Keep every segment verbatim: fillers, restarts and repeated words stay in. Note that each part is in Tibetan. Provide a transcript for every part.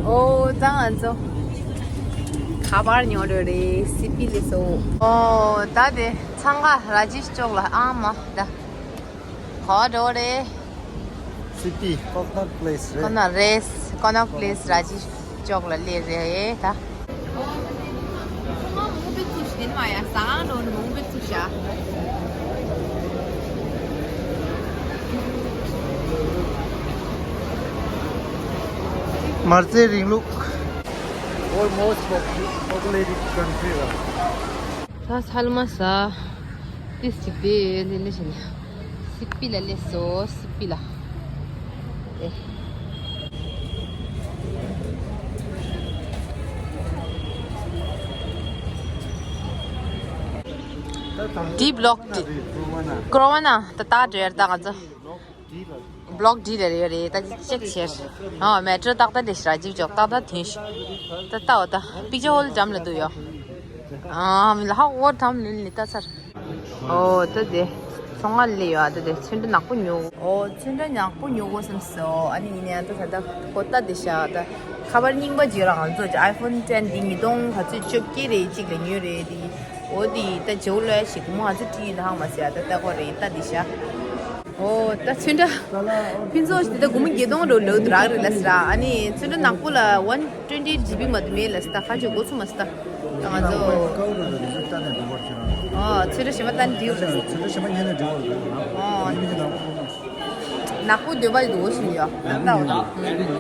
ཨོ་ད་ང་ཚོ་ཁ་པར་ཉོ་འགྲོ་རེད། སི་པི་ལ་སོ། ཨོ་ད་དེ་འཚང་ཁ་ར་ཇི་ཤི་ཅོག་ལ་ཨ་མ་ད་ག་པར་འགྲོ་རེད། སི་པི་ཀོ་ནོཊ་པི་ལེ་སི་རེད། ཀོ་ནོཊ་རེད། ཀོ་ནོཊ་པི་ལེ་སི་ར་ཇི་ཤི་ཅོག་ལ་སླེབས་རེད་ད། ཚོང་ཁང་མང་པོ་བཙུགས་ཤིག་དེ་ནི་མ་ཡ་ཟ་ཁང་འགྲོ་ནི་མང་པོ་བཙུགས་ཤག་མ་རྩའི་རིང་ལུགས། World most populated country ར། ད་ཚལ་མ་ཟ། ཏིས་ཅིག་དེ་ལེ་ལེ་བྱས་ནས། སི་པི་ལ་སླེབས་སོ། སི་པི་ལ། ཨེ། ཌི་བྷི་ལོག་ཌི། ཀོ་རོ་ན་ད་ད་འགྲོ་ཡར་ད་ང་ཚོ། བྷི་ལོག་ཌི་ལ་རེད་རེད། ད་ཅེག་བྱས། ཨ་མེ་ཊོ་ཏག་ཏག་འདི་ཤ་ཅིག་ཅོག་ཏག་ཏག་ཐོན་ཤི། ད་ལྟ་འོ་ད་པིག་ཅར་ཧོལ་འགྲམ་ལ་འདུག་ཡོ། ཨ་མི་ལ་ཧ་འོ་འགྲམ་ལུན་ལི་ལྟ་ཚར། ཨོ་ད་དེ་ཚོང་ཁང་ལས་ཡོད་ཨ། ད་དེ་ཚོན་ཁྲ་ནག་པོ་ཉོ། ཨོ་ཚོན་ཁྲ་ནག་པོ་ཉོ་དགོས་བསམ་སོང་། ཨ་ནི་ཡིན་ནའང་ད་ད་ལྟ་གོ་ལྟ་དེ་ཤ་ད་ཁ་པར་རྙིང་པ་ཅིག་རང་ང་ཚོ་ཅིག་ཨའི་ཕོན་ཊེན་འདི་ཉིས་སྟོང་ག་ཚོད་བཅོ་བརྒྱད་རེད་ཅིག་ལ་ཉོས་རེད་དེ། ཨོ་དེ་ད་ཇོ་ལོ་ཞིག་མོ་ང་ཚོ་བྲིས་ཡིན་ད་ཧང་མ་ཟེར་ཨ། ད་ལྟ་གོ་རེད་ད་དེ་ཤ། ཨོ་ད་ཚོན་ཁྲ་ཕུན་ཚོགས་ཞིག་དེ་ད་སྒོར་མོ་བརྒྱད་སྟོང་རེ་ལོ་དུ་རག་རེད་ལ་ཟེར་ཨ། ཨ་ནི་ཚོན་ཁྲ་ནག་པོ་ལ་ཝན་ཊུ་ཝེན་ཊི་ཇི་བི་མ་གཏོགས་མེད་ལ་ཟེར་ད། ཁ་ཆེ་འགོ་ཚུགས་མ་ཟེར་ད། ད་ང་ཚོ་ཨོ་ཚོན་ཁྲ་གཞན་པ་ལྟ་ནས་འགྲིག་པར་བྱེད་རང་། ཨོ་ཚོན་ཁྲ་གཞན་པ་ལྟ་ནས་འགྲིག་པར་ཟེར། ཚོན་ཁྲ་གཞན་པ་ཉན་ནས་འགྲིག་པར་ཟེར། ཨོ་ཡིན་གྱི་ནག་པོ་ནག་པོ་འདོད་པ་ཡོད་འོ་ཞིག་ཡོད་ད་ལྟ་འོ་ད།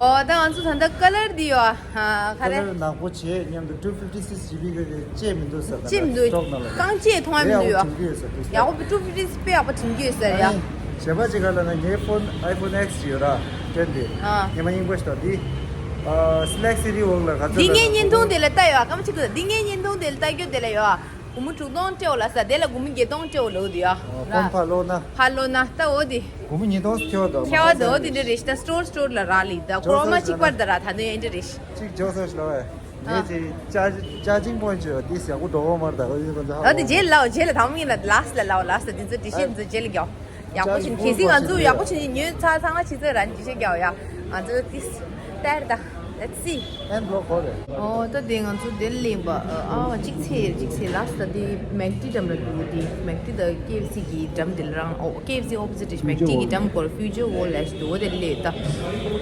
ཨོ་ད་ང་ཚོ་ད་ལྟ་ཀ་ལར་འདི་ཡོད་ཨ། ཁ་ལར་ནག་པོ་བྱས་མཉམ་དུ་ཊུ་ཕིབ་ཊི་སིགས་ཇི་བི་གི་ཅེས་མི་འདུག་ཟེར། ཅེས་མི་འདུག་སི་ཊོག་ནང་ལ་རྐང་ཅེས་མཐོང་ཡ་མི་འདུག་ཡ། ཡག་པོ་ཊུ་ཕིབ་ཊི་སིགས་དཔེ་ཡག་པོ་བྱུང་གི་ཡོད་ཟེར་ཡ། ཞེ་པ་ཅིག་ག་ལ་ན་ངའི་ཕོན་ཨའི་ཕོན་ཨེག་སི་ཡོད་ར། ཊེན་དེ་ཨ། ཉི་མ་རྙིང་པ་ཞིག་དང་དེ་སི་ལེག་སི་ཊི་འོག་ལ་ག་ཚོད་འདི་ངའི་བརྙན་ཐུང་དེ་ལ་ལྟ་ཡོད་ཨ། སྐར་མ་གཅིག་གི་འདི་ངའི་བརྙན་ཐུང་དེ་ལ་ལྟ་རྒྱུ་དེ་ལ་ཡོད་ཨ། སྒོར་མོ་དྲུག་སྟོང་སྤྲད་འོ་ལ་ས་དེ་ལ་སྒོར་མོ་བརྒྱད་སྟོང་སྤྲད་འོ་ལོ་དེ་ཡ། ཕོན་ཕ་ལོ་ན། ཕ་ལོ་ན་ལྟ་འོ་དེ། སྒོར་མོ་ཉིས་སྟོང་ཁྱེར་བ་དང་ཁྱེར་བ་དང་འོ་དེ་འདྲ་རེད་ཤི་ད། སི་ཊོར་སི་ཊོར་ལ་རག་ལི་ད། ཀོ་རོ་མ་གཅིག་པར་ད་ར་ད་དོན་ཨེ་འདྲ་རེད་ཤི། གཅིག་ཇོ་སར་ལ་བས། ངས་ཅི་ཅ་ཅ་ཅིང་པོན་ཅི་ཏིས་ཡག་པོ་འགྲོ་བ་མར་ད་ཨོ་དེ་རྗེས་ལ་ལའོ་རྗེས་ལ་དང་མིན་ལ་ལཱ་སི་ལ་ལའོ་ལཱ་སི་ལ་དེ་ཚོ་འདྲི་ཤེས་དེ་ཚོ་རྗེས་ལ་རྒྱོ། ཡག་པོ་ཆེ་གལ་སྲིད་ང་ཚོ་ཡག་པོ་ཆེ་ཉོས་ཚ་ཚང་ང་ཆེ་ཚོད་ར་འདྲི་ཤེས་རྒྱོ་ཡ། ང་ཚོ་ཏིས་ལྟར་ད། Let's see. ཨེན་བློག་གོ་རེད། ཨོ་ད་དེ་ང་ཚོ་དེར་སླེབས་པ་ཨ་གཅིག་ཚེ་གཅིག་ཚེ་ལཱ་སི་ད་དེ་མེག་ཌི་འགྲམ་ལ་འདུག་དེ་མེག་ཌི་ད་ཀེ་ཨེཕ་སི་གི་འགྲམ་དེ་ལ་རང་ཨོ་ཀེ་ཨེཕ་སི་ཨོ་པོ་ཟིཊ་རེད་ཤི། མེག་ཌི་གི་འགྲམ་སྐོར་ཕིའུ་ཅར་ཝོལ་ལ་ཞིག་འདུག་འོ་དེ་ལས་ད་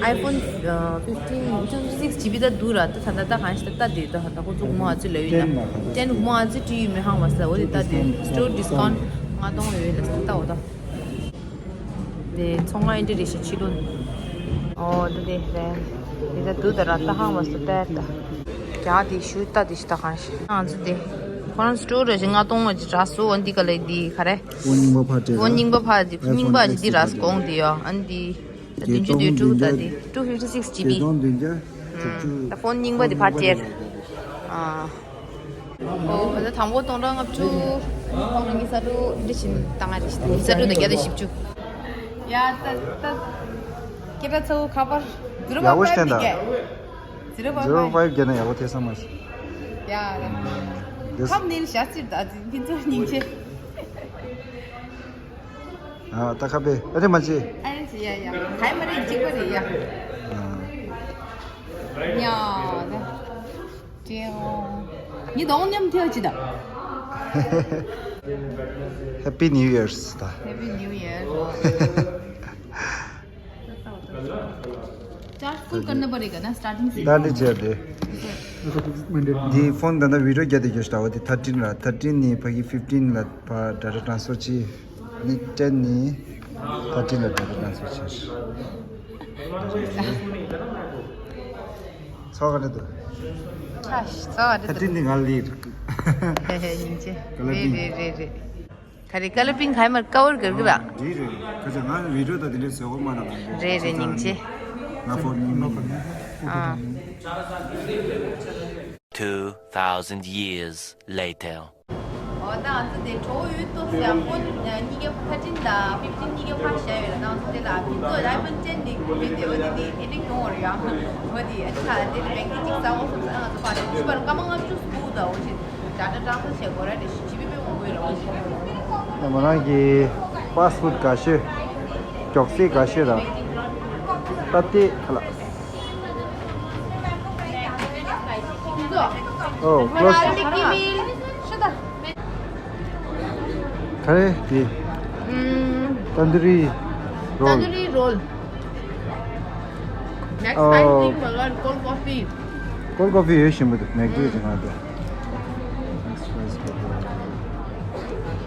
ཨའི་ཕོན་ཕིཕ་ཊིན་ཊུ་ཕིཕ་ཊི་སིགས་ཇི་བི་ད་འདུག་ར། ད་ད་ད་ད་གང་ཞིག་ད་ད་དེ་ད་ད་ཁོ་ཚོ་མོ་ཨ་ཙི་ལ་ཡོད་ན་ཊེན་མོ་ཨ་ཙི་ཊི་ཡོད་མེད་ཧང་མ་ས་འོ་དེ་ད་དེ་སི་ཊོར་ཌི་སི་ཀའུན་ཊི་ལྔ་སྟོང་ཡོད་ལ་ད་འོ་ད། དེ་ཚོང་ཁང་ཨེ་འདྲ་རེ་ཞིག་ཕྱི་ལོགས་ནས། ཨོ་དེ་དེ་རེད། དེ་ད་དུ་ད་ར་ད་ཧང་བ་སུ་ཏེར་ད། རྒྱ་དེ་ཞུ་ད་དེ་ཞིག་ད་གང་ཞིག་ང་ཚོ་དེ་ཁོ་རང་སི་ཊོར་ར་ཞིག་ལྔ་སྟོང་བ་ཅིག་རག་སོ། འོ་འདི་ག་ལ་འདི་ག་རེ། ཕོན་རྙིང་པ་ཕར་སྤྲད། ཕོན་རྙིང་པ་ཕར་འདི་ཕོན་རྙིང་པ་ཞིག་འདི་རག་སོ་གོང་དེ་ཡོ། ཨ་ནི་འདི་ད་བདུན་ཅུ་དོན་དྲུག་ད་འདི་ཊུ་ཕིཕ་ཊི་སིགས་ཇི་བི། བརྒྱད་སྟོང་བདུན་བརྒྱ་དྲུག་ཅུ། ད་ཕོན་རྙིང་པ་འདི་ཕར་སྤྲད། ཨ། ཨོ་ད་དང་པོ་སྟོང་ཕྲག་ལྔ་བཅུ། སྟོང་ཕྲག་ཉི་ཤུ་རྩ་དྲུག་འདི་བཞིན་བཏང་ང་རེད་ཤི། ཉི་ཤུ་རྩ་དྲུག་དང་བརྒྱ་དང་བཞི་བཅུ། ཡ་ད་ད། སྐད་གྲགས་ཚ་བོ་ཁ་པར། ཛི་རོ་ཡག་པོ་ཕའིབ་ཤི་འདི་ད་གས། ཛི་རོ་ཕའིབ་ཕའིབ་ཕའིབ་བརྒྱབ་ན་ཡག་པོ་ཐེབས་ས་མ་རེད། ཡ་རེད། ཨམ། འདི་ཁམ་ནིལ་ཞག་ཅིག་ད་ཕུན་ཚོགས་སྙིང་རྗེ། ཨ་ད་ཁ་པེ་ཨ་རེ་མ་ཅི། ཨ་རེ་ཅི་ཡ་ཡ། ག་ཡ་མ་རེད་གཅིག་པ་རེད་ཡ། ཨ། ཉ་ད། ཉི་དོང་མཉམ་ཐེའོ་ཅི་ད། Happy New Year's ད། Happy New Year. Charge full करना पड़ेगा ना स्टार्टिंग से। ད་འདི་བྱས་ཏེ། འདི་ཕོན་ད་ལྟ་བི་ཌི་ཡོ་རྒྱག་དེ་རྒྱུ་ཞིག་ད་འོ་དེ་ཐར་ཊིན་ལ་ཐར་ཊིན་ནས་ཕ་གི་ཕིཕ་ཊིན་ལ་ཕ་ཌ་ཊ་ཊ་རན་སི་ཕར་བྱས། ནི་ཊེན་ནས་ཐར་ཊིན་ལ་ཌ་ཊ་ཊ་རན་སི་ཕར་བྱས། ཚོགས་ག་འདྲ་འདུག་ཁ་ཤས་ཚོགས་ག་འདྲ་འདུག་ཐར་ཊིན་ནི་ང་ལ་ལིར། ཧེ་ཧེ་སྙིང་རྗེ། རེད་རེད་རེད་རེད། ག་རེ་ཀ་ལ་པིང་ཁ་ཡ་མར་ཀ་བར་གར་གི་ར། འདི་རེད། ཁ་ཅིག་ང་བི་ཌི་ཡོ་ད་འདི་འདྲའི་བཟོ་གོ་མ་ན་ང་རེད་རེད་སྙིང་རྗེ། ང་ཕོར་ཉིན་མོ་ག་ནས། ཨ། Two thousand years later. ཨོ་ད་ང་ཚོ་དེ་གྲོགས་ཡོད་ཏོ་ཟེར་ཡ་ཕོན་གཉིས་ཀ་ཐར་ཊིན་དང་ཕིཕ་ཊིན་གཉིས་ཀ་ཕར་བཞག་ཡོད་ལ་ད་ང་ཚོ་དེ་ལ་ཕིན་ཚོ་ཨའི་ཕོན་ཊེན་དེ་ཁུར་བྱས་དེ་འོ་དེ་དེ་དེ་འདྲ་གྱོང་བར་ཡོད་ཨ། འོ་དེ་ཨ་ཁ་དེ་ལ་བེང་ཀི་གཅིག་ཟ་འོང་བསམ་ས་ང་ཚོ་ཕར་རེད་ཕྱི་པར་སྐར་མ་ལྔ་བཅུ་སྒུག་ད་འོ་ཞིག་ཌ་ཊ་ཊ་རན་སི་ཕར་བྱེད་དགོས་ར་རེད་ཞིག་ཇི་བི་པེ་འོང་དགོས་ར་འོ་ཞིག་ད་མོ་རང་གི་པཱ་སི་ཕོཊ་དགའ་ཤོས། མགྱོགས་ཚད་དགའ་ཤོས་ར། ད་ལྟའི་ཁ་ལག Oh, close. Garlic meal. ག་རེ་དེ། ཨུམ། Tandoori roll. Tandoori roll. Next time, oh, drink a lot cold coffee. Cold coffee ཡོད་ཤིང་མི་འདུག་མེག་ཌི་ཅིག་ང་དེ།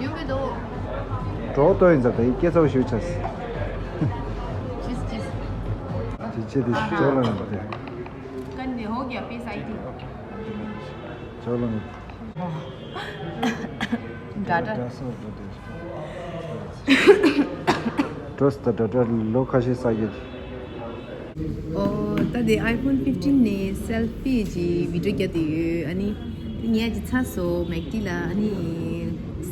ཡོད་མི་འདུག་གྲོགས་ཏོ་ཡིན་ཙང་དེ་སྐད་ཚ་བོ་ཞུ་ཆས། ཅིས་ཅིས། ཅི་ཆེ་དེ་ཅོག་ལ་ནི་དེ། ཀན་ནི་ཧོ་གྱ་པི་སའི་ཏི། ཅོག་ལ་ནི། འདྲ་འདྲ། འགྲོ་སྟ་འདྲ་འདྲ་ལོ་ཁ་ཤས་ས་རྒྱུ། ཨོ་ད་དེ་iPhone fifteen ནས་selfie ཀྱི་video བརྒྱབ་དེ་ཡོད། ཨ་ནི་དེ་ངས་ཀྱི་ཚ་སོ་མེག་ཏི་ལ་ཨ་ནི་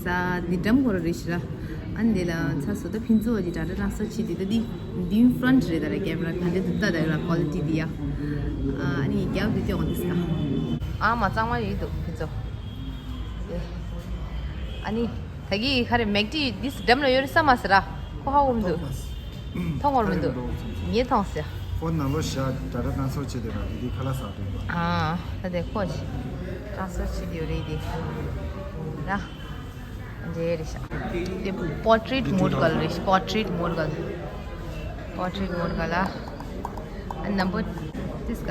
ས་འདི་འགྲམ་སྐོར་རེ་ཞིག་ར། ཨ་ནི་དེ་ལ་ཚ་སོ་ད་ཕན་ཚུན་བ་ཀྱི་འདྲ་འདྲ་རང་ས་ཆེ་དེ་ད་དེ་འདི་front རེད། ད་ར་camera ག་འདྲ་འདུག་ད་ད་ཡོད་ལ་quality དེ་ཡ། ཨ་ནི་རྒྱབ་དེ་སྐྱོང་དེ་ས། ཨ་མ་གཙང་མ་ཡོད་འདུག་ཕན་ཚུན། ཨ་ནི། ད་གི་ཁ་རེ་མེག་ཏི་འདི་འགྲམ་ལ་ཡོད་རེད་ས་མ་ཟེར་ར། ཁོ་ཧ་གོ་མི་འདུག་མཐོང་བར་མི་འདུག་ངས་མཐོང་ཟེར། ཁོ་ནང་ལོ་ཞག་ད་ལྟ་ཀན་སོ་བྱེད་དེ་ར་དེ་དེ་ཁ་ལག་ཟ་དུས་པ། ཨ་ད་དེ་ཁོ་ཞིག་ཀན་སོ་བྱེད་དེ་ཡོད་རེད་དེ། ཡ། འདྲེ་རེད་ཤག་དེ་portrait mode ག་ལ་རེད་ཤག portrait mode ག་ལ། Portrait mode ག་ལ། ཨ་number this ག་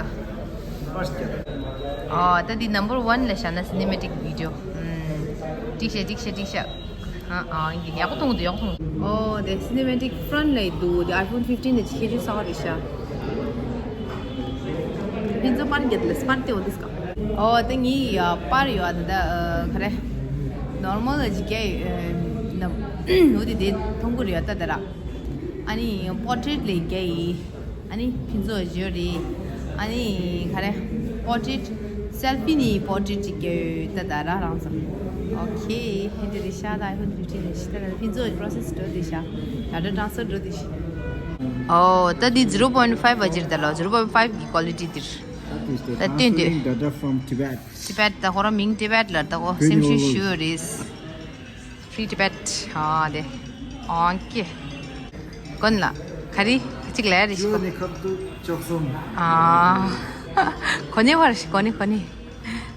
ཨ་ད་འདི་number one ལ་བཞག་ན་cinematic video། ཨུམ། འགྲིག་ཤག་འགྲིག་ཤག་འགྲིག་ཤག་ཨ་ཨ་འདི་ཡག་པོ་མཐོང་གི་འདུག་ཡག་པོ་མཐོང་གི་འདུག་ཨོ་དེ་cinematic front ལ་འདུག་དེ་iPhone fifteen ལ་ཅིག་ཁྱེད་ཚོས་གསང་བ་རེད་ཤག་ཕན་ཚུན་པར་རྒྱབ་ལ་པར་དེ་འོ་འདི་ག་ཨོ་དེ་ངའི་པར་ཡོད་ཨ་ད་ད་ག་རེ། normal ལ་ཅིག་རྒྱག་ནམ་འོ་དེ་དེ་མཐོང་གི་རེད་ཨ་ད་ད་ར། ཨ་ནི་portrait ལས་རྒྱ་ཡིན། ཨ་ནི་ཕན་ཚུན་བརྗོད་རེད། ཨ་ནི་ག་རེ། portrait selfie ནི་portrait ཅིག་རྒྱ་ཡོད་ད་ད་ར་རང་ཚོ། Okay ཧེ་འདི་རེད་ཤག་ད་iPhone fifteen ནས་ཤི་ད་ལ་ཕན་ཚུན་process འགྲོ་དེ་ཤག་ད་ད་transfer འགྲོ་དེ་ཤག་ཨོ་ད་འདི་zero point five བ་ཅིར་ད་ལ་zero point five གི་quality འདིར་ད་སྟོན་དུས། Data from Tibet. Tibet ད་ཁོ་རང་མིང་Tibet ལ་ད་ཁོ་སེམས་ཤུགས་ཞུ་རེད། Free Tibet ཨ་དེ། ཨོ་ཀེ། ཀོན་ལ། ག་རི། གཅིག་ལ་རི་ཞིག་ནི་ཁབ་ཏུ་ཅོག་སོང་། ཨ། གོ་ནི་བར་ཞིག་གོ་ནི་གོ་ནི།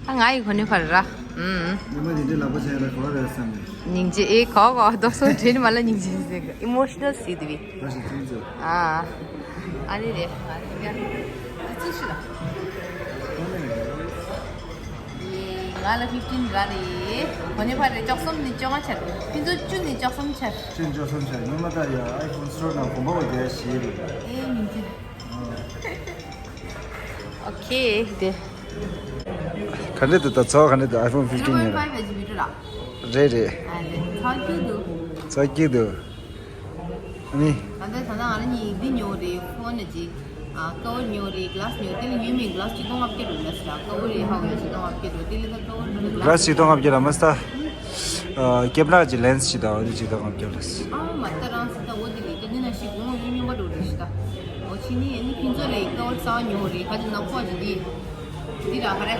ཨ་ང་ཡི་གོ་ནི་བར་ར། ཨུམ། ཉི་མ་འདི་འདྲའི་ལག་པ་ཆེན་ར་གོ་ར་ར་བསམ་ནས། སྙིང་རྗེ་ཨེ་གོ་གོ་རྡོག་སོ་དྲན་མ་ལ་སྙིང་རྗེ་ཟེར་གི་emotional ཟེར་དུ་བི། ད་ཞིག་ཚིག་མཛོད། ཨ། ཨ་ནི་རེད། ཨ་ནི་རེད། ཨ་ཙི་ཤི་ལ། ང་ལ་fifteen ར་རེད། གོ་ནི་བར་རེ་ཅོག་གསུམ་ནི་བཅོ་ལྔ་ཆར། ཕན་ཚུན་བཅུ་ནི་ཅོག་གསུམ་ཆར། བཅུ་ནི་ཅོག་གསུམ་ཆར། ཉི་མ་ད་ཡ་iPhone store ནང་གོམ་པ་བ་རྒྱ་ཞེས་རེད། ཨེ་མིན་ཅི། Okay དེ། ག་འདྲ་འདུག་ད་ཚོགས་ག་འདྲ་འདུག iPhone fifteen ཡིན་ར། Five ཨ་ཅི་བི་ཌི་ཡོ་ར། རེད་རེད། ཨ་རེད་ཚོགས་ཀྱི་འདུག་ཚོགས་ཀྱི་འདུག་ཨ་ནི། ད་ལྟ་ད་ལྟ་ང་རང་གཉིས་འདི་ཉོ་རེད་ཕོན་ནི་ཅིག་ཨ་ཀ་བར་ཉོ་རེད་ག་ལ་སི་ཉོ་དེ་ལ་ཉོས་མིན་ག་ལ་སི་ཅིག་སྟོང་ལྔ་བརྒྱ་རུ་ལ་སི་ར་ཀ་བར་རེད་ཧ་གོ་ཡ་ཅིག་སྟོང་ལྔ་བརྒྱ་རུ་དེ་ལ་ད་ཀ་བར་རུ་ག་ལ་སི་ཅིག་སྟོང་ལྔ་བརྒྱ་ར་མ་སྟ། ཨ་ཀེམ་ར་ཅིག་ལེན་སི་ཅིག་དང་འོ་དེ་ཅིག་སྟོང་ལྔ་བརྒྱ་ར་སི། ཨ་མ་སྟ་རང་སི་ད་འོ་དེ་ལས་ཀ་འདི་ན་ཤི་གོང་ཡོད་སྙོམས་པ་འགྲོ་རེད་ཤི་ད། འོ་ཕྱི་ནི་ཨ་ནི་ཕན་ཚུན་ལ་ཡི་ཀ་བར་རྩ་བ་ཉོ་རེད་ག་ཅིག་ན་ཕོ་ཅིག་འདི། འདི་ར་ག་རེ།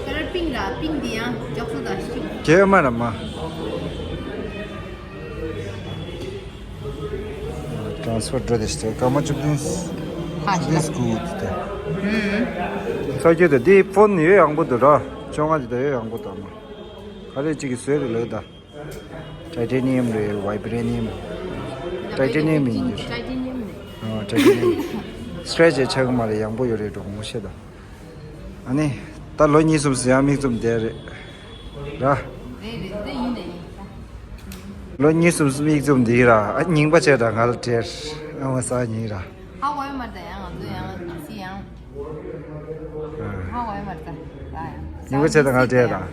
ཀ་ར་པིང་ར་པིང་འདི་ཡང་ཅོག་སོ་ད་ཤི། ཀེམ་ར་མ། Transfer འགྲོ་དེ་ཞིག་སྐར་མ་བཅུ་བདུན། ཧ་བཅུ་བདུན་སྐུ་དེ། ཧུམ། ས་རྒྱུ་དེ་འདི་ཕོན་ཡོད་ཡང་པོ་འདུག་ར། བཅོ་ལྔ་དེ་ད་ཡོད་ཡང་པོ་དང་མ། ག་རེ་གཅིག་གི་བཟོས་རེད་ལོས་ད། Titanium རེད་vibranium། Titanium ཡིན་གྱི། Titanium ནས། ཨ་titanium། Scratch ཆག་གི་མ་རེད་ཡང་པོ་ཡོད་རེད་འགྲོ་ངོ་ཤེས་ད། ཨ་ནི། ད་ལོ་གཉིས་གསུམ་ཟིན་ཡང་མིག་བཙུམ་བསྡད་རེད། ར། རེད་རེད་འདི་ཡིན་ནས་ཡིན་ད། ལོ་གཉིས་གསུམ་མིག་བཙུམ་འདི་ར་ཨ་རྙིང་པ་བྱས་དང་ང་ལ་བྲེལ། ཨ་མ་ས་རྙིང་ར། ཧ་གོ་ཡོད་མ་རེད་ད་ཡང་ང་ཚོ་ཡང་ང་སི་ཡང་། ཧ་གོ་ཡོད་མ་རེད་ད་ར་ཡང་། རྙིང་པ་བྱས་དང་ང་ལ་བྲེལ་དང་།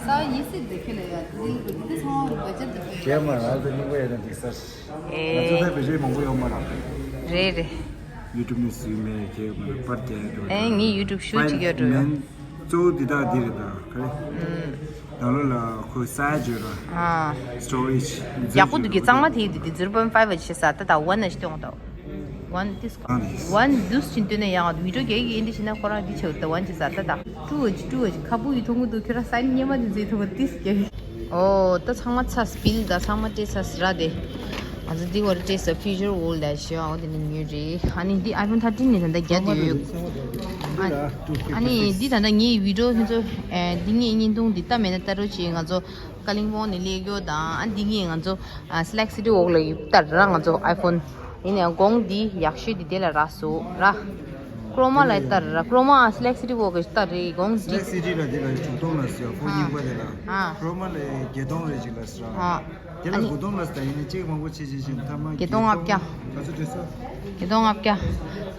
ས་ཡིན་སྲིད་འདི་ཁྱོད་ལ་ཡ་འདི་འདི་ཚང་མ་བེད་སྤྱོད་འདི་ཁྱོད་མ་ང་ཚོ་རྙིང་པ་ཡོད་ན་འགྲིག་ས། ང་ཚོ་ད་བེད་སྤྱོད་མང་པོ་ཡོད་མ་རེད། རེད་རེད། YouTube ནས་བཟོས་མེད་ཁྱེད་ཀྱི་པར་རྒྱག་ཡ་འགྲོ། ཨེ་ངས་YouTube ཤུ་གཅིག་ཡོད་འགྲོ་ཡ། གཙོ་བོ་འདི་དག་འདི་རེད་ད་ག་རེ། ནང་ལོགས་ལ་ཁོའི་size ཡོད་ར། ཨ། Storage ཡག་པོ་འདུག་གི་གཙང་མ་དེ་འདི་འདི་zero point five བ་ཞེས་ས་ད་ད་one ཞིག་སྟོན་ད། One this one འདུས་ཕྱིན་སྟོན་ན་ཡང་video རྒྱག་གི་ཡིན་འདི་ཞིག་ན་ཁོ་རང་འདི་ཆེ་ད་one ཞེས་ས་ད་ད། Two ཞིག two ཞིག་ཁ་བུ་ཡི་མཐོང་གི་འདུག་ཁྱོད་རང་size སྙན་མ་འདི་འཛིན་མཐོང་གི་this རྒྱག་གི། ཨོ་ད་ཚང་མ་ཚ་སྤིལ་ད་ཚང་མ་སྤྲད་ཚ་སི་ར་དེ། ང་ཚོ་འདི་བར་སྤྲད་ས་future world ལ་ཞོ་འོ་དེ་ནི་ཉོས་རེད། ཨ་ནི་འདི་iPhone thirteen ནས་ད་ལྟ་བརྒྱ་དེ་ཡོད། ཨ་ཨ་ནི་འདི་ད་ལྟ་ངའི་བི་ཌིའོ་ཁྱོད་ཚོ་ཨེ་འདི་ངའི་བརྙན་ཐུང་འདི་ལྟ་མེད་ན་ལྟ་རོགས་གྱིས། ང་ཚོ་ཀ་ལིང་པོང་ནས་སླེབས་ཡོད་དང་། ཨ་འདི་ངས་ང་ཚོ་ཨ་སི་ལེག་སི་ཊི་འོག་ལ་ཡིབ་ལྟར་ར། ང་ཚོ་ཨའི་ཕོན་ཡིན་ནའང་གོང་འདི་ཡག་ཤོས་འདི་དེ་ལ་རག་སོང་ར། ཀྲོ་མ་ལ་ལྟར་ར། ཀྲོ་མ་ཨ་སི་ལེག་སི་ཊི་འོག་གི་ལྟར་རེད། གོང་སི་འདི་ལེག་སི་ཊི་ལ་དེ་ལ་དྲུག་སྟོང་ལ་ཟེར་ཕོ་རྙིང་པ་དེ་ལ། ཨ་ཀྲོ་མ་ལ་བརྒྱད་སྟོང་རེ་ཅིག་ལ་ཟེར། ཨ་དེ་ལ་ཨ་ནི་དགུ་སྟོང་ལ་ཟེར། ཡིན་ནའི་ཅིག་མང་པོ་ཆེ་ཆེ་བཞིན་ཐ་མ་བརྒྱད་སྟོང་ལྔ་བརྒྱ། ག་ཚོད་བྲིས་སོང་། བརྒྱད་སྟོང་ལྔ་བརྒྱ།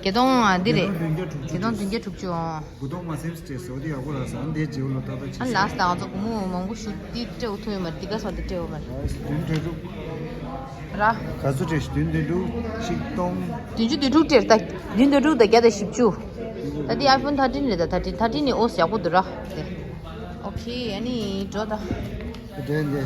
བརྒྱད་སྟོང་ཨ་འདི་རེད། བརྒྱད་སྟོང་བདུན་བརྒྱ་དྲུག་ཅུ། བརྒྱད་སྟོང་བདུན་བརྒྱ་དྲུག་ཅུ། ཨོ། དགུ་སྟོང་མ་ཟིན་སྤྲད་སོང་། འདི་ཡག་པོ་རག་སོང་། འདི་རྗེ་བོ་ལ་ཏག་ཏག་ཅིག་ཨ་ལ་སྟག་ང་ཚོ་སྒོར་མོ་མང་པོ་ཞུ་འདི་སྤྲད་འོ་ཐུབ་ཡོད་མ་རེད། འདི་ག་སོང་འདི་སྤྲད་འོ་མ་རེད། བདུན་བརྒྱ་དྲུག་ར། ག་ཚོད་སྤྲད་སོང་། བདུན་བདུན་དྲུག་ཆིག་སྟོང་། བདུན་ཅུ་དོན་དྲུག་སྤྲད་ད། བདུན་དོན་དྲུག་དང་བརྒྱ་དང་བཞི་བཅུ། ད་འདི་ཨའི་ཕོན་ཐར་ཊིན་རེད། ད་ཐར་ཊིན་ཐར་ཊིན་ནི་ཨོ་ཡག་པོ་འདུག་ར། དེ་ཨོ་ཁེ། ཨ་ནི་འགྲོ་ད། དེ་འདྲ་འདི།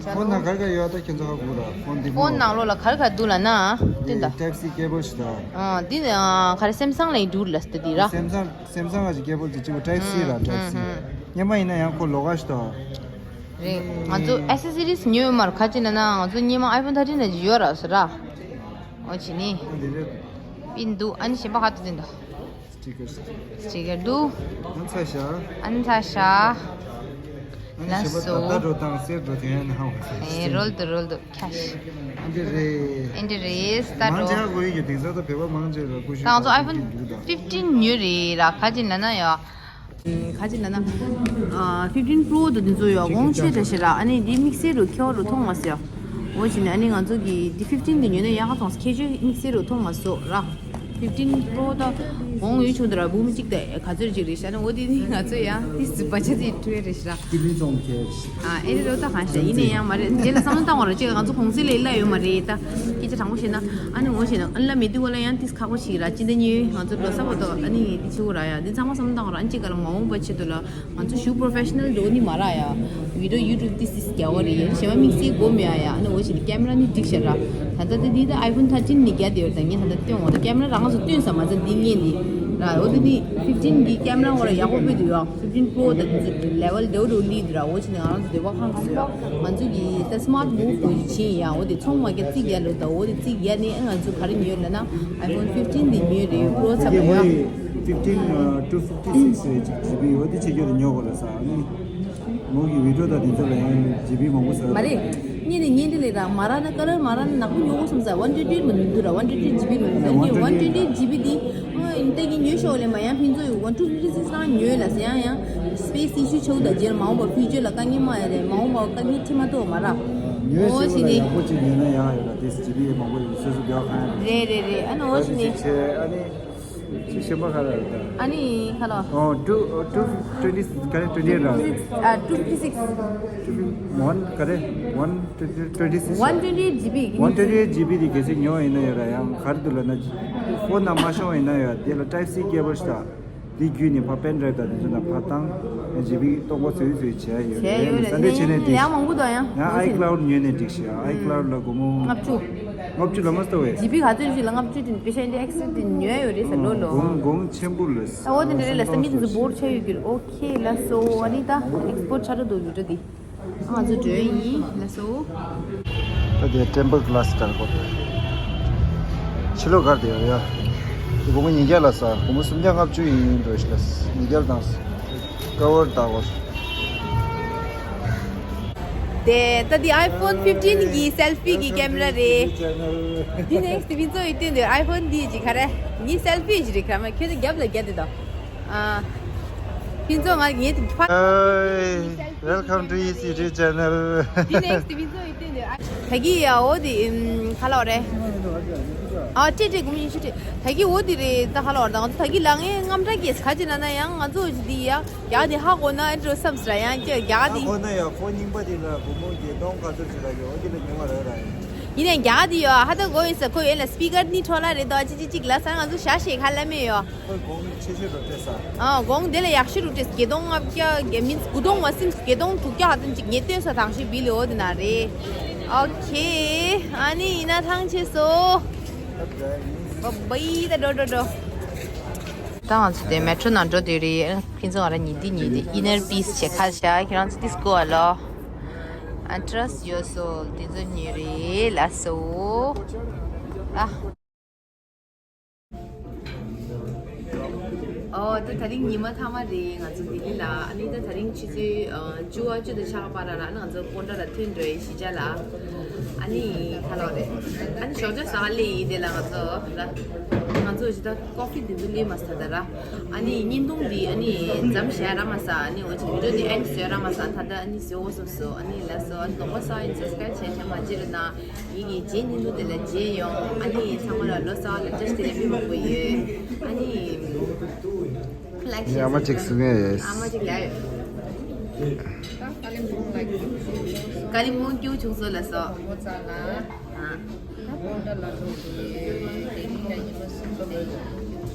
ཕོན་ནང་ག་རེ་ག་རེ་ཡོད་ད་ཁྱེད་ཚོ་ཧ་གོ་ར། ཕོན་འདི་མོ། ཕོན་ནང་ལོགས་ལ་ག་རེ་ག་རེ་འདུག་ལབ་ན། སྟོན་ད། ཊའིབ་སི་ཀེ་བལ་ཞིག་ད། ཨ་འདི་ནི་ཨ་ག་རེ་སེམ་སང་ལ་ཡིན་འདུག་ལ་སྟ་འདི་ར། སེམ་སང་སེམ་སང་ལ་ཅིག་ཀེ་བལ་དེ་གཅིག་པོ་ཊའིབ་སི་ར། ཊའིབ་སི། སྔོན་མ་ཡིན་ན་ཡང་ཁོ་ལོགས་ཀ་ཞིག་ད། རེད། ང་ཚོ་ཨེ་སེ་སི་རིས་ཉོས་ཡོད་མ་རེད། ག་ཅི་ལབ་ན་ང་ཚོ་སྔོན་མ་ཨའི་ཕོན་ཐར་ཊིན་ནང་ཅིག་ཡོད་ར་ཟེར་ར། ཨོ་ཅི་ནི། འདི་རེད། པིན་འདུག་ཨ་ནི་གཞན་པ་ག་དུ་འདུག་ད། སི་ཊི་ཀར། སི་ཊི་ཀར་འདུག་ཨ་ནི་ཚ་ཤ། ཨ་ནི་ཚ་ཤ། ཨ་ནི་ལ་གཞན་པ་སོ། ད་ལྟ་འགྲོ་སྟངས་གསེར་འགྲོ་དེ་ཡང་ནའོ། ཨེ་རོལ་དུ་རོལ་དུ་ཁྱ་ཤ། ཨ་འདི་རེད། ཨེ་འདི་རེད། ད་མང་འགྲོ། ཆེ་གོ་ཡི་གི་དེང་སང་ད་བོད་པ་མང་ཆེ་ལ་ཀུ་ཤུ། ད་ང་ཚོ་ཨའི་ཕོན་ཕིབ་ཊིན་ཉོས་རེད་ར། ག་ཅི་ལབ་ན་ཡ། ག་ཅི་ལབ་ན། ཨ་ཕིབ་ཊིན་པོ་རོ་དང་དེ་ཚོ་ཡོད་གོང་ཆེ་དྲགས་ཤག་ར། ཨ་ནི་འདི་དམིགས་བསལ་རུ་ཁྱོ་རུ་མཐོང་མ་སོང་། འོ་བྱས་ནས་ཨ་ནི་ང་ཚོ་གི་འདི་ཕིབ་ཊིན་དེ་ཉོས་ན་ཡག་ག་མཐོང་སོང་། ཁྱད་ཆོས་དམིགས་བསལ་རུ་མཐོང་མ་སོང་ར། ཕིབ་ཊིན་པོ་རོ་ད་གོང་ཡོད་བྱུང་འདུག་ར། འབུམ་གཅིག་དང་ག་ཚོད་ཅིག་རེད་ཤག་ཨ་ནི་འོ་དེ་ནི་ང་ཚོ་ཡང་ཏིས་ཙི་བ་ཆ་ཅིག་འཕྲོད་རེད་ཤག་ར། ཏི་ལི་ཙོང་ཁེ། ཨ་ཨེ་རེད་རོ། ད་གང་ཤེས། ཡིན་ནའི་ཡང་མ་རེད། དེ་ལ་བསམ་བློ་བཏང་བ་ར། ཅིག་ང་ཚོ་གོང་ཚད་ལས་སླ་ཡོད་མ་རེད་ད། སྐད་ཆ་དྲང་པོ་བཤད་ན། ཨ་ནི་འོ་བྱས་ན་ཨ་ནི་ལ་མེད་དུས་ག་ལ་ཡང་ཏིས་ཁག་པོ་ཞིག་ར། ཅི་འདྲ་ཉོས་ང་ཚོ་ལོ་གསར་བར་དུ་ཨ་ནི་དེ་ཆེ་བོ་ར་ཡ། འདི་ཚང་མ་བསམ་བློ་བཏང་བ་ར། ཨ་ནི་ཅིག་ག་ལ་མ་འོངས་པ་ཆེད་དུ་ལ་ང་ཚོ་ཞུ་པོ་རོ་ཕེ་ཤི་ནལ་འགྲོ་ནི་མ་ར་ཡ། བི་ཌིའོ་ཡུ་ཊུབ་ཏིས་ཏིས་རྒྱག་བ་རེད། ཡ་གཞན་པ་དམིགས་བསལ་དགོས་མེད་ཡ། ཡ་ཨ་ནི་འོ་བྱས་ནས་ཀེམ་ར་ནི་འགྲིག་ཤག་ར། ད་ལྟ་དེ་འདི་ད་ཨའི་ཕོན་ཐར་ཊིན་ནི་རྒྱ་དེ་ཡོད། ད་ངས་ད་ལྟ་སྟོན་འོ། ད་ཀེམ་ར་རང་ཚོ་སྟོན་ས་མ་ཚད་འདི་ངས་འདི་ར། འོ་དེ་ནི་ཕིབ་ཊིན་གི་ཀེམ་ར་འོ་ར་ཡག་པོ་སྤོས་འདུག་ཡ། ཕིབ་ཊིན་པོ་རོ་ད་དེ་ཚོ་ལེ་ཝལ་དེའུ་རུ་ལི་འདི་ར། འོ་བྱས་ནས་ང་རང་ཚོ་འདོད་པ་ཁེངས་སོང་། ང་ཚོ་གི་ད་སི་མཱར་ཊི་མུ་བ་དེ་བྱས་ཡ། འོ་དེ་ཚོང་མ་རྒྱ་རྩིས་རྒྱག་ལོ་ད། འོ་དེ་རྩིས་རྒྱག་ནས་ང་ཚོ་ག་རེ་ཉོས་ལབ་ན་ཨའི་ཕོན་ཕིབ་ཊིན་དེ་ཉོས་རེད། པོ་རོ་ཚ་བ་ཡ། ཕིབ་ཊིན་ཊུ་ཕིབ་ཊི་སིག་རེད། ཅིག་ཇི་བི་འོ་དེ་ཆེ་ཁྱོད་དེ་ཉོ་དགོས་ལ་ས། ཨ་ནི་མོ་གི་བི་ཌིའོ་ད་དེ་ཚོ་ལ་ཡང་ཇི་བི་མང་པོ་ཟ། མ་རེད། ངས་ནི་ངས་འདི་ལས་ད་མ་ར་ན་ཀ་ལར་མ་ར་ན་ནག་པོ་ཉོ་དགོས་བསམ་ས། ཝན་ཊུ་ཊི་མ་ནུས་འདུག་ར། ཝན་ཊུ་ཊི་ཇི་བི་མ་ནུས་ད། ངས་ཝན་ཊུ་ཊི་ཇི་བི་འདི་ཨ་ཨིན་ཏེ་གི་ཉོས་ཤོག་ལས་མ། ཡང་ཕན་ཚུན་ཝན་ཊུ་ཕིབ་ཊི་སིག་རང་ཉོས་ལ་ཟེར། ཡང་ཡང་སི་པེ་སི་ཨི་ཤུ་ཆེ་བོ་ད་རྗེས་ལ་མ་འོངས་པ་ཕིའུ་ཅར་ལ་དཀའ་ངལ་མ་ཡ་རེད། མ་འོངས་པ་དཀའ་ངལ་འཕྲད་མ་ཐུབ་མ་ར། ཉོས་ཤོག་ལ་ཡག་པོ་ཅིག་ཉོས་ན་ཡག་ཡོད་ལ། དེ་ཇི་བི་མང་པོ་ཡོད། སོ་སོ་རྒྱག་གང་ཡང་རེད། རེད་རེད་རེད། ཨ་ནི་འོ་ཞིག་ནི། ཨ་ནི། ཅི་ཞིམ་པ་ག་རེ་རེད་ད། ཨ་ནི་ཁ་ལོ། ཨོ། ཊུ་ཊུ་ཊུ་ཊི་ག་རེ། ཊུ་ཊི་ཨེཊ་ར། ཨ་ཊུ་ཕིབ་ཊི་སིག་ཊུ་ཕིབ་ཝན་ག་རེ། ཝན་ཊུ་ཊི་ཊུ་ཊི་སིག་ཝན་ཊུ་ཊི་ཨེཊ་ཇི་བི་གི། ཝན་ཊུ་ཊི་ཨེཊ་ཇི་བི་དེ་གལ་སྲིད་ཉོ་ཡིན་ན་ཡོད་ར། ཡང་ག་རེ་འདུག་ལབ་ན། ཕོན་ནང་མ་ཤོང་བ་ཡིན་ན་ཡོད། དེ་ལ་ཊའིབ་སི་ཀེ་བལ་ཞིག་དང་། དེ་བརྒྱུད་ནས་ཕར་པེན་ཌ་རའིབ་དང་དེ་ཚོ་ནང་ཕར་བཏང་། ཇི་བི་སྟོང་པ་ཚོས་ཚོས་བྱས་ཡོད། བྱས་ཡོད་རེད། ས་འདྲ་བྱས་ནས་འགྲིག་ཡང་མང་པོ་འདུག་ཡང་། ཡང་ཨའི་ཀླའུ་ཌི་ཉོས་ནས་འགྲིག་ཤག་ཨའི་ཀླའུ་ཌི་ལ་སྒོར་མོ་ལྔ་བཅུ། ལྔ་བཅུ་ལ་མ་སྟོར་བས། ཇི་བི་ག་ཚོད་ཅིག་ལ་ལྔ་བཅུ་དེ་པེ་ཤ་འདི་ཨེག་སི་ཊྲ་དེ་ཉོས་ཡོད་རེད་ཟེར་ལོ་ལོ། གོང་གོང་ཆེན་པོ་ལ། ཨ་འོ་དེ་འདྲ་རེད་ལ། ས་མི་དེ་ཚོ་བོར་ཆགས་ཡོད་ཀྱི་རེད། ཨོ་ཁེ་ལགས་སོ། ཨ་ནི་ད་ཨེག་སི་པོར་ཊི་ཆགས་འགྲོ་འདུག་ཡུ་ཊ་དེ། ང་ཚོ་འགྲོ་ཡ་ཡིན་ལགས་སོ། ད་དེ་ཊེམ་པར་གི་ལཱ་སི་ལྟར་གོ། ཕྱི་ལོགས་གར་དེ་ཡོད་ཡ། དེ་སྒོར་མོ་ཉིས་བརྒྱ་ལ་ས། སྒོར་མོ་སུམ་བརྒྱ་ལྔ་བཅུ་ཡིན་འགྲོ་ཤི་ལ། ཉིས་བརྒྱ་ལ་དང་། ཀ་བར་ལྟ་གོ། དེ་ད་དེ་ཨའི་ཕོན་ཕིབ་ཊིན་གི་སེལ་ཕི་གི་ཀེམ་ར་རེད། དེ་ནེག་སི་དེ་ཕན་ཚུན་ཡོད་དུས་དེ་ཨའི་ཕོན་འདི་ཅིག་ག་རེ། ངའི་སེལ་ཕི་ཅིག་རེད། ཁ་མ་ཁྱོད་ཚོ་རྒྱབ་ལ་རྒྱབ་དེ་དང་། ཨ། ཕན་ཚུན་ང་ངའི་དེ་ཕ། Hey, welcome to E C T channel. དེ་ནེག་སི་དེ་ཕན་ཚུན་ཡོད་དུས་དེ་ཨ། ད་གི་ཡ་འོ་དེ་ཨམ་ག་ལབ་རེད། ཨ་སྤྲད་སྤྲད་སྒོར་མོ་ཉི་ཤུ་སྤྲད། ད་གི་འོ་དེ་རེད། ད་ག་ལབ་རེད། ད་ང་ཚོ་ད་གི་ལ་ངའི་དངངས་སྐྲག་སྐྱེས། ག་ཅི་ན་ན་ཡང་ང་ཚོ་འོ་ཅི་དེ་ཡ། རྒྱ་དེ་ཧ་གོ་ན་ཨེ་འགྲོ་བསམ་སྲ་ཡང་ཀྱ་རྒྱ་དེ། ཧ་གོ་ན་ཡ་ཕོ་རྙིང་པ་དེ་ལ་སྒོར་མོ་བརྒྱད་སྟོང་ག་ཚོད་ཅིག་རག་གི་འོ་དེ་ལ་ཉོ་མ་རག་ར་ཡིན། ཡིན་ནའི་རྒྱ་དེ་ཡོ་ཧ་ད་གོ་ཡིན་ས། ཁོ་ཡོད་ལ་སི་པི་ཀར་ནི་འཕྲོ་ལ་རེད་དོ། ཅི་ཅི་ཅིག་ལ་ས་ང་ཚོ་ཞག་ཞེ་ཁ་ལ་མེད་ཡོ། ཁོས་གོང་ཆེ་ཤོས་རུ་སྤྲད་ས། ཨ་གོང་དེ་ལ་ཡག་ཤོས་རུ་སྤྲད། བརྒྱད་སྟོང་ལྔ་བརྒྱ་གི་མིན་དགུ་སྟོང་མ་ཟིན་བརྒྱད་སྟོང་དྲུག་བརྒྱ་ཧ་ཙམ་ཅིག་ངས་སྟོན་ས་དང་ཤོས་བིལ་ལི་འོ་དེ་ན་རེད། ཨོ་ཁེ། ཨ་ནི་ཡིན་ན་ཐང་ཆད་སོ། བ་བའི་ད་འགྲོ་འགྲོ་འགྲོ། ད་ང་ཚོ་དེ་མེ་ཊྲོ་ནང་འགྲོ་དུས་རེད། ཁྱེད་ཚོ་ང་རང་ཉིན་འདི་ཉིན་འདི་ཨི་ནར་པིས་བྱེད་ཁ་བྱ། ཁྱེད་རང་ཚོ་ཏིས་ཀོ་ཨ་ལོ། ཨ་ཊྲས་ཡོ་སོལ་དེ་ཚོ་ཉོས་རེད་ལགས་སོ། ཨ། ཨོ་ད་དེ་རིང་ཉི་མ་མཐའ་མ་རེད་ང་ཚོ་ལྡི་ལི་ལ། ཨ་ནི་ད་དེ་རིང་ཆུ་ཚོད་ཨ་བཅུ་པ་བཅུ་དང་ཕྱེད་ཀ་བར་ལ་ང་ཚོ་སྤོན་ཊ་ལ་ཐོན་འགྲོ་ཡི་གཞིས་ཆགས་ལ། ཨ་ནི་ག་ལོག་རེད། ཨ་ནི་ཞོགས་ཇ་ཟ་ག་སླེབས་ཡི་དེ་ལ་ང་ཚོ་ལ། ང་ཚོ་ཇི་ལྟར་ཀོ་ཕི་དེ་ཚོ་སླེབས་མ་ས་ད་ར། ཨ་ནི་བརྙན་ཐུང་འདི་ཨ་ནི་མཚམས་བཞག་ར་མ་ས། ཨ་ནི་འོ་ཅིག་བི་ཌིའོ་འདི་ཨེན་ཌི་བཟོས་ར་མ་ས། ད་ལྟ་ཨ་ནི་བཟོ་འོ་སོབ་སོ། ཨ་ནི་ལ་སོ་ཨ་ནི་དོགས་པ་ས་ཨིན་སབ་སི་ཀ་རེབ་བྱས་བྱས་མ་བརྗེད་ར་ན། ཡིན་གྱི་རྗེས་ཉིན་དུ་དེ་ལ་མཇལ་ཡོང་། ཨ་ནི་ཚང་མ་ལ་ལོ་གསར་བ་ལ་བཀྲ་ཤིས་བདེ་ལེགས་ཕེབས་པ་དགོས་ཡོད། ཨ་ནི་ལགས་ཡ་མ་གཅིག་གསུང་ངེས་ཡོད། ཨ་མ་གཅིག་ཡ་ཡོད། ད་ཀ་ལིམ་པོང་ལ་སྐྱིད་པོ་བྱུང་སོང་། ཀ་ལིམ་པོང་སྐྱིད་པོ་བྱུང་སོང་ལ་སོ། ཨ་མོ་ཙ་ལ། ཨ་ད་སྤོན་ཊ་ལ་འགྲོ་དགོས་ཡོད། དེ་རིང་ལ་ཉི་མ་གསུམ་ལས་ད་དེ་ཉི་མ་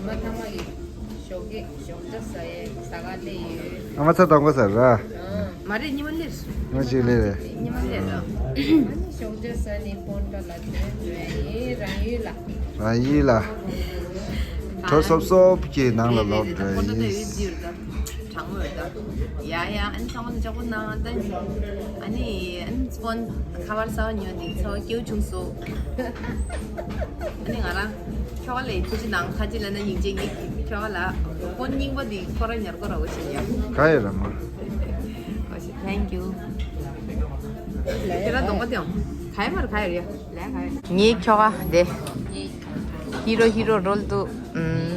མཐའ་མ་གི་ཞོགས་ཀས་ཞོགས་ཇ་ཟ་ཡས་ཟ་ག་སླེབས་ཡོད། ཨ་མ་ཚ་དང་པོ་ཟ་ར། ཨ་མ་རེད་ཉི་མ་སླེབས། ཉི་མ་གཅིག་སླེབས་རེད། ཉི་མ་སླེབས་ར། ཨ་ནི་ཞོགས་ཇ་ཟ་ནས་སྤོན་ཊ་ལ་ཐོན་འགྲོ་ཡ་ཡིན་རང་ཡུལ་ལ། རང་ཡུལ་ལ། དྲོ་སོབ་སོབ་ཀྱི་ནང་ལ་ལོག་འགྲོ་ཡ་ཡིན། གྲང་མོ་ཡོད་ད། ཡ་ཡ་ཨ་ནི་ཚང་མ་ལ་ལྕགས་པོ་གནང་ད། ཨ་ནི་ཨ་ནི་སྤོན་ཁ་པར་གསར་པ་ཉོས་འདི་ཚོ་སྐྱེའུ་ཆུང་སོ། ཨ་ནི་ང་རང་ཁྱོ་ག་ལ་ཐུགས་རྗེ་གནང་ཁ་ཅིག་ལ་ན་སྙིང་རྗེ་ངེད་ཀྱི་ཁྱོ་ག་ལ་སྤོན་རྙིང་པ་འདི་ཁོ་རང་ཉར་དགོས་ར་བ་ཞིག་ཡ། ག་ཡོད་ར་མ། Thank you. ཁྱེད་རང་གདོང་པ་དེའང་ག་ཡོད་མ་ར་ག་ཡོད་ཡ། ལས་ག་ཡོད། ངའི་ཁྱོ་ག་དེ། ཧི་རོ་ཧི་རོ་རོལ་འདུག་ཨུམ།